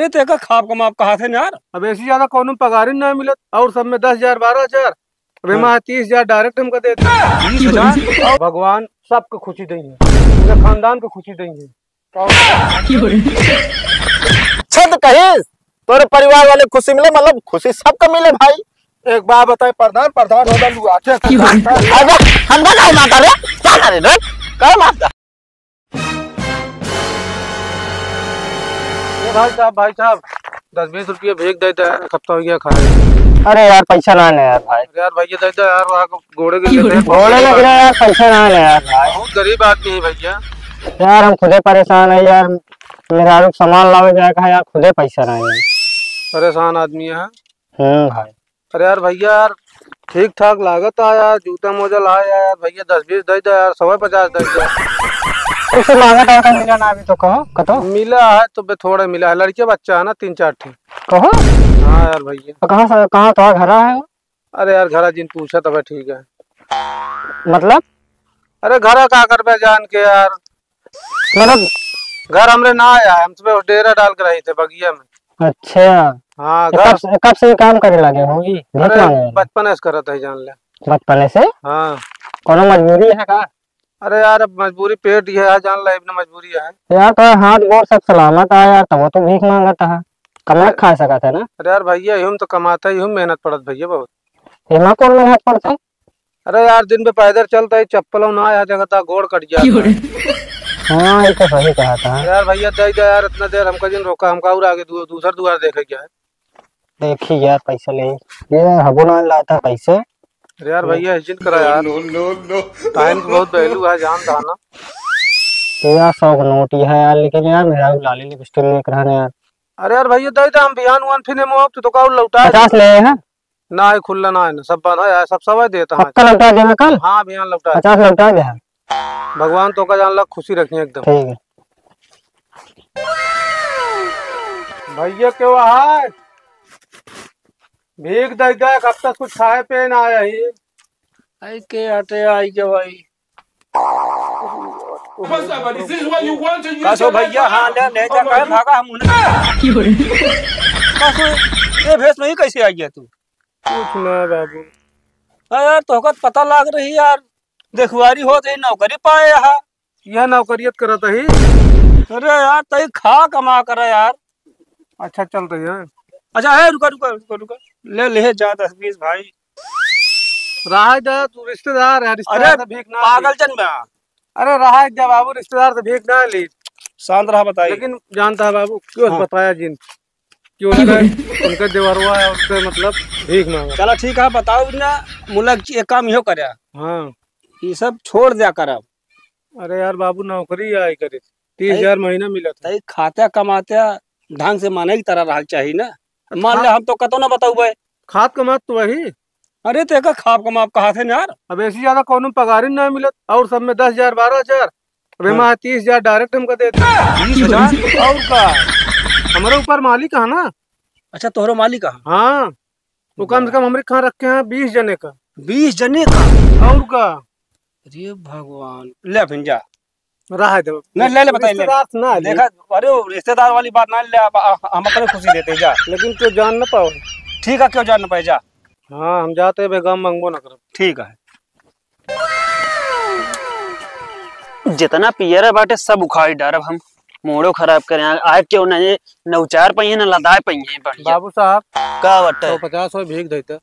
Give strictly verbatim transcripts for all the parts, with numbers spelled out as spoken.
अरे, तेका खाप कमाप कहा थे यार? अब ऐसी ज्यादा कौनो पगारी ना मिलत, और सब में दस हजार, बारह हजार, अब हाँ। एमा तीस हजार direct हमका दे दे। तीस हजार? और भगवान सबके खुशी देंगे, पूरे खानदान के खुशी देंगे। छत कहिस, तोरे परिवार वाले खुशी मिले, मतलब खुशी सबके मिले भाई। एक बात बताए, प्रधान, प्रधान होगा लुआ के। अरे, हम ना काहे मारता रे? क्या करे रे? काहे मारता? ए भाई साहब, भाई साहब, दस बीस रुपया भीख दे दे, एक हफ्ता हो गया खाए। अरे यार, पैसा ना है यार भाई। अरे यार भैया, दे दे यार, वहाँ को गोड़े गिर लेते हैं। गोड़े लग रहे हैं यार, पैसा ना है यार भाई। बहुत गरीब आदमी है भैया। यार, हम खुदे परेशान है यार, मेहरारू सामान लावे जाए का है यार, खुदे पैसा ना है। परेशान आदमी है। हम्म भाई। अरे यार भैया यार, ठीक ठाक लागत है यार, जूता मोजा लाए यार, भैया दस बीस दे दे यार, सौ पचास दे दे। ऐसे मांगा था तो मिला ना अभी तो, कहो, कतो? मिला है तो बे थोड़ा मिला है, लड़के बच्चा है ना तीन चार ठे। कहो? हाँ यार भैया। तो कहाँ से, कहाँ तो घर है? अरे यार घरा जिन पूछा तबे ठीक है। मतलब? अरे घरा का करबे जान के यार, मतलब? घर हमरे ना आया है, हम तो डेरा डाल के रही थे बगिया में। अच्छा। हाँ, तो घर कब से, कब से ये काम करे लगे होगी? भीख अरे, मांगे वाला? बचपन से करत है, जान ले। बचपन से? हाँ। कोनो मजबूरी है का? अरे यार, अब मजबूरी पेट ही है, जान ले, इतना मजबूरी है। यार, तो हाथ गोड़ सब सलामत है यार, तब तो भीख मांगत है, कमा के खा सकत है ना? अरे यार भैया, हम तो कमाते ही, हम मेहनत पड़त भैया बहुत। एमा कौन मेहनत पड़ता है? अरे यार, दिन पे पैदल चलता ही, चप्पल ना आया जगह था, गोड़ कट गया। क्यों रे? हाँ, ये तो सही कहा था। अरे यार भैया, दे दे यार, इतना देर हमका जिन रोका, हमका और आगे दू-, दूसर दुआर देखे क्या है? देखी यार, पैसा ले, ये हबो ना लाता पैसे। अरे यार भैया, जिन करा यार। No, no, no, no। Time की बहुत value है, जानता है ना। ये यार, सौ का नोट ही है यार, लेकिन यार, मेरा लाली लिपस्टिक लेकर है ना यार। अरे यार भैया, दे दे, हम बिहान उहान फिर नेमो, तू तो का लौटा पचास ले हैं? ना, ये खुल्ला ना है ना, सब बंधा है, सब, सब है देता है। पक्का लौटा देना कल? हाँ, बिहान लौटा दे। पचास लौटा दे। भगवान तो का जान ला खुशी रखी एकदम। ठीक है। भैया क्यों है? भीख दे दे, कब तक कुछ खाए पे ना आया ही। आई के आटे आई के भाई। This is what you want to use। कसो भैया, हाँ, ले, ले जा, काहे भागा हम उन्हें। कसो, ये भेष में ही कैसे आ गया तू? कुछ ना बाबू। अरे यार, तोहका पता लाग रही यार, देखुआरी होत है, नौकरी पाए यहाँ। यह नौकरियत करत ही। अरे यार, तई खा कमा कर यार। अच्छा, चल रही है। अच्छा, है, रुका, रुका, रुका, रुका। ले, ले जा दस बीस भाई। रहा जा, तू रिश्तेदार है, रिश्तेदार अरे, से भीख ना पागल ली। जन बा। अरे, रहा जा बाबू, रिश्तेदार से भीख ना ली। शांत रहा, बताइए। लेकिन जानता है बाबू, क्यों हाँ। बताया जिन? कि उनका, उनका देवरवा है, उससे मतलब भीख मांगा। चला ठीक है, बताओ ना, मुला एक काम इहो करे। हाँ। ये सब छोड़ दिया कर अब। अरे यार बाबू, नौकरी आई करे, तीस हजार महीना मिलत है। तई खाते कमाते ढंग से माने की तरह रहल चाहिए ना। मान ले, हम तो कतो ना बताऊबे। खात कमात तो वही। अरे, तो एका खाप कमाप कहा थे ना यार। अब ऐसी ज्यादा कौनो पगारी ना मिलत, और सब में दस हजार, बारह हजार, अब हाँ। एमा तीस हजार direct हमका दे दे। तीस हजार? और का? हमारे ऊपर मालिक है ना। अच्छा, तोहरो मालिक है? हाँ, वो कम से कम हमरे कहाँ रखे हैं बीस जने का। बीस जने का? और का? अरे भगवान, ले फिर जा। रहा दे। नहीं, ले ले, बताइए, ले ले। रिश्तेदार से ना ले। देखा, अरे, वो रिश्तेदार वाली बात ना ले, अब, आ, हम अपने खुशी देते, जा। लेकिन क्यों जान ना पाओ। ठीक है, क्यों जान ना पाए, जा। हाँ, हम जाते हैं, बेगम मंगबो ना करब। ठीक है। जितना पियरा बाटे, सब उखाड़ डारब हम। मूडो खराब करे, आ, आ क्यों ना, ये नौचार पहिए ना लदाए पहिए बढ़िया। बाबू साहब, का बाटे? सौ पचास हो भीख देते।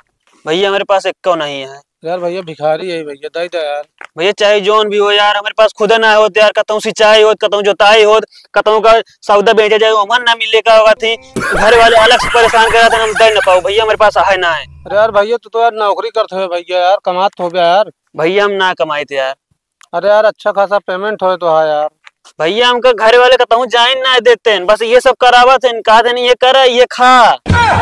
भैया, मेरे पास एक्को नहीं है। यार भैया, भिखारी है भैया, दे दे यार। भैया, चाहे जौन भी हो यार, हमारे पास खुदे ना होत यार, कतहूँ सिंचाई होत, कतहूँ जोताई होत, कतहूँ का सौदा बेचे जाए, ओमन ना मिले का होगा थी। घर वाले अलग से परेशान करे थे, हम दे ना पाओ भैया, हमारे पास है ना है। अरे यार भैया, तू तो यार नौकरी करते हो भैया, यार कमात हो गया यार। भैया, हम ना कमाए थे यार। अरे यार, अच्छा खासा payment होए तो है यार। भैया, हमका घर वाले कतहूँ जाए ना देते हैं, बस ये सब करावत हैं, कहते हैं, "ये कर, ये खा",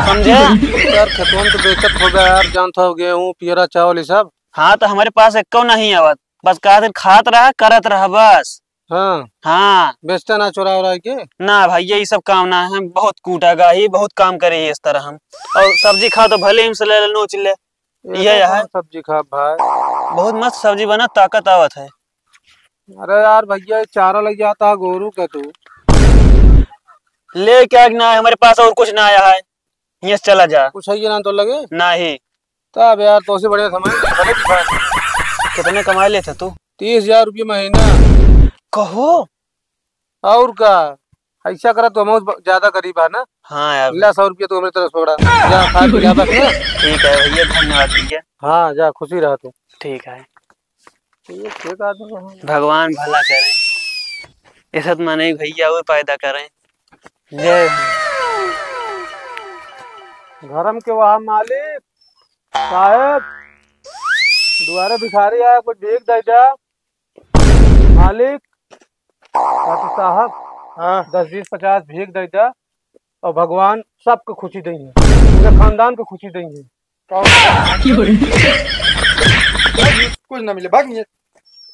समझे? यार, खेतवन तो बेचत हो गया यार, जानत हो, गेहूँ, पियरा चावल, ये सब। हाँ, तो हमारे पास एक्को नहीं आवत, बस कहते हैं, "खात रहा, करत रहा, बस।" हाँ। हाँ। बेचते ना चोरा उरा के? ना भैया, ये सब काम ना है, हम बहुत कूटा गाही, बहुत काम करे इस तरह हम। और सब्जी खा तो भले हमसे ले ले, नोच ले। ये ये तो है। कौन सब्जी खा भाई? बहुत मस्त सब्जी बना, ताकत आवत है। अरे यार भैया, ये चारा लग जाता है गोरू का तू। लेके आए कि ना, हमारे पास और कुछ ना आया है। हियाँ से चला जा। कुछ है ये ना तो लगे? नाही। तब यार, तोसे बढ़िया समझ। कितने कमाई लेते तू? तीस हजार रुपये महीना। कहो? और का? ऐसा करा तो हम ज्यादा गरीब है ना। हाँ यार। ला, सौ रुपया तो हमरे तरफ से पकड़ा। जा, खा पी ला बस ना। ठीक है भैया, धन्यवाद भैया। हाँ, जा, खुशी रहा तू। ठीक है। ये ठीक आदमी है। भगवान भला करे। ये सब मनई भैया वो पैदा करें। जय हो। धर्म के वहाँ मालिक साहेब, दुआरे भिखारी आया, कुछ भीख दे जा। मालिक, ठाकुर साहब, हाँ। दस, बीस, पचास भीख दे जा, और भगवान सबके खुशी देंगे, पूरे खानदान को खुशी देंगे। कुछ ना मिले, भाग नहीं।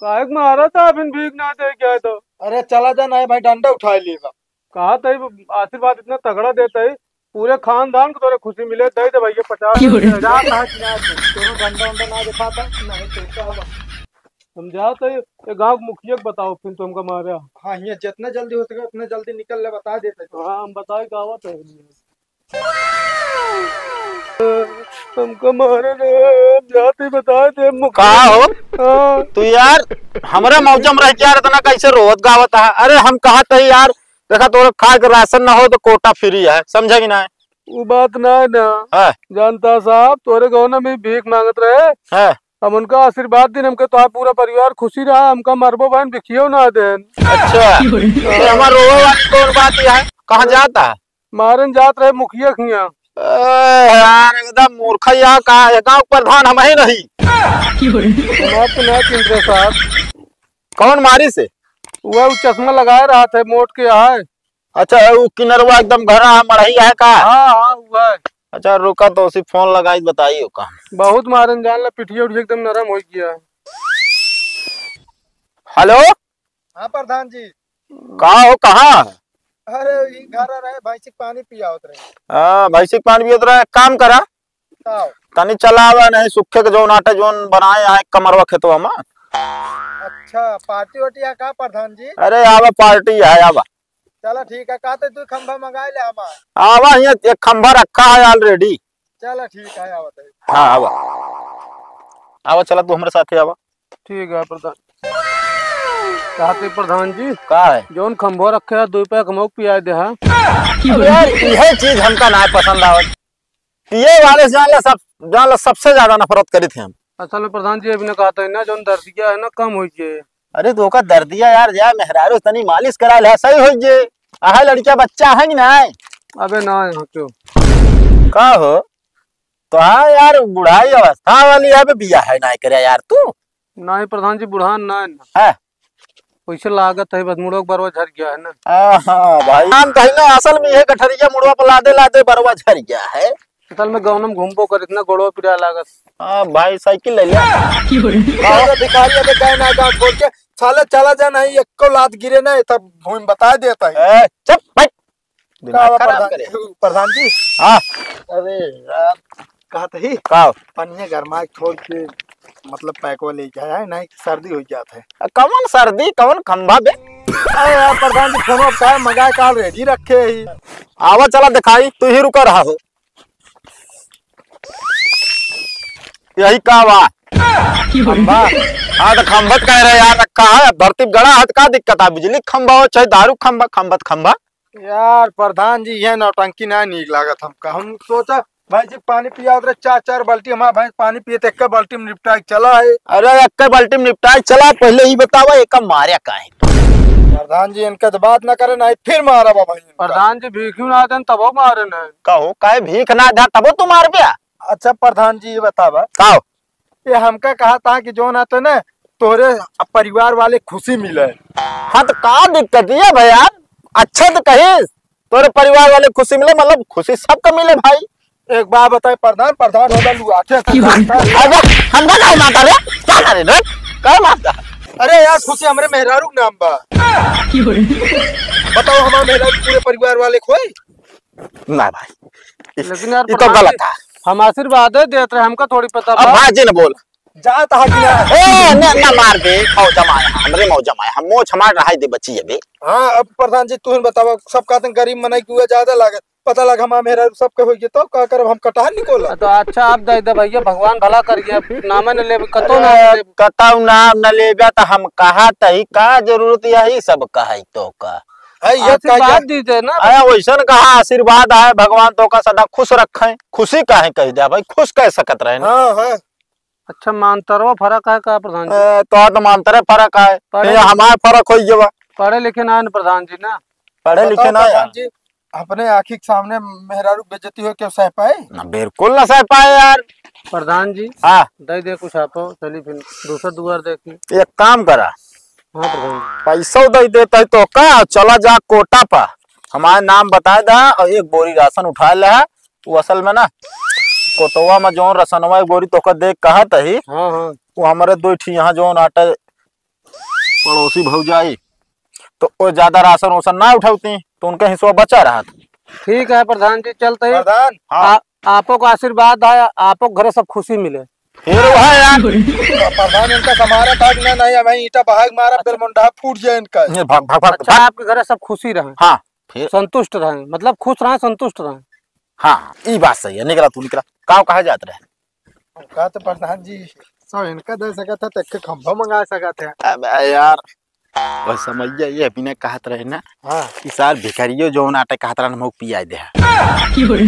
काहे के मारा था, अभी भीख ना दे क्या तो? अरे चला जा, नहीं भाई, डंडा उठा लेगा। कहा था, आशीर्वाद इतना तगड़ा देता है, पूरे खानदान को तोरे खुशी मिले, दे दे भैया पचास। क्यों रे? जा, कहा कि ना, तोरो डंडा उंडा ना दिखाता, नहीं तो क्या हुआ? हम जाते हैं, ये गांव के मुखिया को बताओ, फिर तुमका मारा। हाँ, ये जितना जल्दी हो सके उतना जल्दी निकल ले, बता देते हैं। हाँ, हम बताए का आवत है। हमका मारे ना, हम जाते बता दे मुखिया। का हो? हाँ। तू यार, हमरा मौजम रह के यार इतना कैसे रोवत गावत है? अरे हम कहा थे यार, देखा तोरे खाए के राशन ना हो तो कोटा फ्री है, समझा कि ना? वो बात ना है ना। हाँ। जानता साहब, तोरे गाँव में भीख मांगत रहे। हाँ। हम उनका आशीर्वाद दिन, हमके तो पूरा परिवार खुशी रहा, हमका मरबो बहन भिखियो ना देन। अच्छा। तो हमार रोवे वाली कौन बात है? कहाँ जाता है? मारन जात रहे मुखिया खिया। ए, यार, एकदम मूर्खा या का, ये गाँव प्रधान हम ही नहीं। हमार तो ना चिंता साहब। कौन मारी से? वह चश्मा लगाए रहा था, मोट के है। अच्छा, वो किनरवा एकदम घरा है, मड़ही है का? हाँ, हाँ, वह है। अच्छा, रुका तो उसी फोन लगाई, बताइए का। बहुत मारन जान ला, पिठिया उठिया एकदम नरम हो गया। हेलो? हाँ प्रधान जी। का हो, कहाँ? अरे, ई घर रहे, भैंसी के पानी पियावत रहे। हाँ, भैंसी के पानी पियावत रहे, काम करा। का? तनी चला आवा, नहीं सूखे के जौन आटा जौन बनाए आए कमरवा खेतवा में। अच्छा, पार्टी वार्टी है का प्रधान जी? अरे आवा, पार्टी है, आवा। चला ठीक है, का तो दो खंभा मंगा ले हमार। आवा, यहाँ एक खंभा रखा है already। चला ठीक है, आवत है। हाँ, आवा। आवा, चला तू हमरे साथे आवा। ठीक है प्रधान। कहते प्रधान जी, का है? जौन खंभो रखे है, दो पैक हमको पिया दे, हाँ? अब यार, यह चीज हमका ना पसंद आवत। पिए वाले से जान ला सब, जान ला सबसे ज्यादा नफरत करी थे हम। असल में प्रधान जी, अभी ने कहा था ना, जौन दर्दिया है ना, कम हो जाए। अरे तो ओका दर्दिया यार, जा मेहरारू तनी मालिश करा ले, सही हो जाए। आहे लड़किया बच्चा है कि ना? अबे ना है, हाँ, क्यों? का हो? तो हाँ यार, बुढ़ाई अवस्था वाली है, अबे बियाह है ना करे यार तू। नहीं प्रधान जी, बुढ़ान ना है ना। हाँ। वैसे लागत है, बस मुड़वा के बरवा झर गया है ना। हाँ, हाँ, भाई। हम कहीं ना, असल में ये गठरिया मुड़वा पर लादे लादे बरवा झर गया है। असल में गौनम घूमबो कर, इतना गोड़वा पिराए लागत। हाँ, भाई, साइकिल ले लिया। अरे भिखारी, अबे गए ना गाँव छोड़ के, साले चला जा, नहीं एको लात गिरे ना, तब भूमि बता देता है। ए, चुप, बैठ। दिमाग का खराब प्रधान, करे। प्रधान जी। हाँ। अरे यार, कहत ही का? पनिया गरमा के छोड़ के, मतलब, पैकवा लेके आया है, नहीं सर्दी हो जात है। अ, कवन सर्दी, कवन खंभा बे? अरे यार, प्रधान जी, फोन अब का है, मंगा के already रखे ही। आवा, चला दिखाई, तू ही रुका रहा हो। यही का बा? खंभा? हाँ, तो खंभत कह रहे यार, रखा है, अब धरती गड़ा है, तो का दिक्कत है? बिजली खंभा हो, चाहे दारू खंभा, खंभत खंभा। यार प्रधान जी, ये नौटंकी ना नीक लागत हमका। हम सोचा भैंस के पानी पियावत रहे, चार चार बाल्टी हमार भैंस पानी पिए, तो एक बाल्टी में निपटा के चला है। अरे एक बाल्टी में निपटा के चला, पहले ही बतावा, एका मारे काहे? प्रधान जी, इनका तो बात ना करे, नहीं फिर मारा बाबा इनका। प्रधान जी, भीख ना देन तबो मारे नहीं। कहो, काहे भीख ना दे तबो तू मार गया? अच्छा प्रधान जी, ये बतावा। का? ये हमका कहा था कि जो ना तो ना तोहरे परिवार वाले खुशी मिले। हाँ, तो का दिक्कत है भैया? अच्छा तो कही, तोरे परिवार वाले खुशी मिले, मतलब खुशी सबको मिले भाई। एक बात बताए प्रधान, प्रधान होगा लुआ के। अबे, हमका काहे मारता रे? क्या करे रे? काहे मारता? अरे यार, खुशी हमरे मेहरारू के नाम बा। बताओ, हमारे मेहरारू पूरे परिवार वाले खोई? ना भाई, इ-, लेकिन यार इ तो प्रधान गलत जी, है। हम आशीर्वाद देत रहे, हमका थोड़ी पता अब बा। भाई जी ने बोल, जात हा कि ना? ए, न, न मार बे, मौजा माया, हमरे मौजा माया, हम मोछ हमार रहाई दे बची अबे। हाँ, अब प्रधान जी, तू ही बतावा, सब कहते हैं गरीब मनई के हुआ ज्यादा लागत, पता लग हमार मेहरारू सबके होइए, तो का करब, हम कटहर निकोला। तो अच्छा, आप दे दे भैया, भगवान भला करिए, अब नामे न लेबे, कतो अरे, नाम न लेबे। कतौ नाम न लेबे, तो हम कहा तही का जरूरत यही सब कहे तो का? है, ये आशीर्वाद कहिए। दी दे ना। अरे, वैसन कहा आशीर्वाद आए, भगवान तो का सदा खुश रखें, खुशी काहे कह दे भाई, खुश कह सकत रहे ना। हाँ, हाँ। अच्छा, मानतरवा फर्क है का प्रधान जी? ए, तो, तो मानतरे फर्क है। पढ़े ये लिखे हमार फर्क होई गवा। पढ़े लिखे ना है न प्रधान जी ना। पढ़े लिखे बताओ ना प्रधान यार। जी, अपने आँखी के सामने मेहरारू बेइज्जती हो, क्यों सह पाए? ना, बिल्कुल ना सह पाए यार। प्रधान जी, हाँ। दे दे कुछ आपो, चली फिर दूसरा दुआर देखी। एक काम करा। हाँ प्रधान जी। पैसो दे देता है तो का, चला जा कोटा पा, हमार नाम बता दा और एक बोरी राशन उठा ले है। तू असल में ना कोटवा में जौन रसनवा एक बोरी तोका देख कहत ही, हाँ, हाँ। वो हमरे दो ठी यहाँ जौन आटे पड़ोसी भौजाई, तो वो ज्यादा राशन ओसन ना उठौती, तो उनका हिस्सा बचा रहत। ठीक है प्रधान जी, चलते ही। प्रधान। हाँ। आ-, आपो का आशीर्वाद है, आपो के घरे सब खुशी मिले। फिर वह यार। प्रधान इनका समारा था कि ना, नहीं, हमें ईंटा बहाग मारा, बेलमुंडा फूट जाए इनका। ये भाग, भाग, भाग, अच्छा, भाग। आपके घरे सब खुशी रहे। हाँ, फिर? संतुष्ट रहे, मतलब खुश रहे, संतुष्ट रहे। हाँ, ई बात सही है। निकला तू, निकला। का कहा जात रहे? का तो प्रधान जी, सौ इनका दे सकत है, तो एक खंभा मंगा सकत है। अबे यार, वह समझिया ये बिना कहत रहे ना हाँ। कि सार भिखारियो जौन आटे कहत रहन, हम पियाई दे। अरे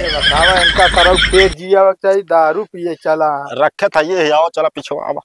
बतावा, इनका सरऊ पेट जिया चाहिए, दारू पिए चला। रखे था ये, आओ चला पीछे आवा।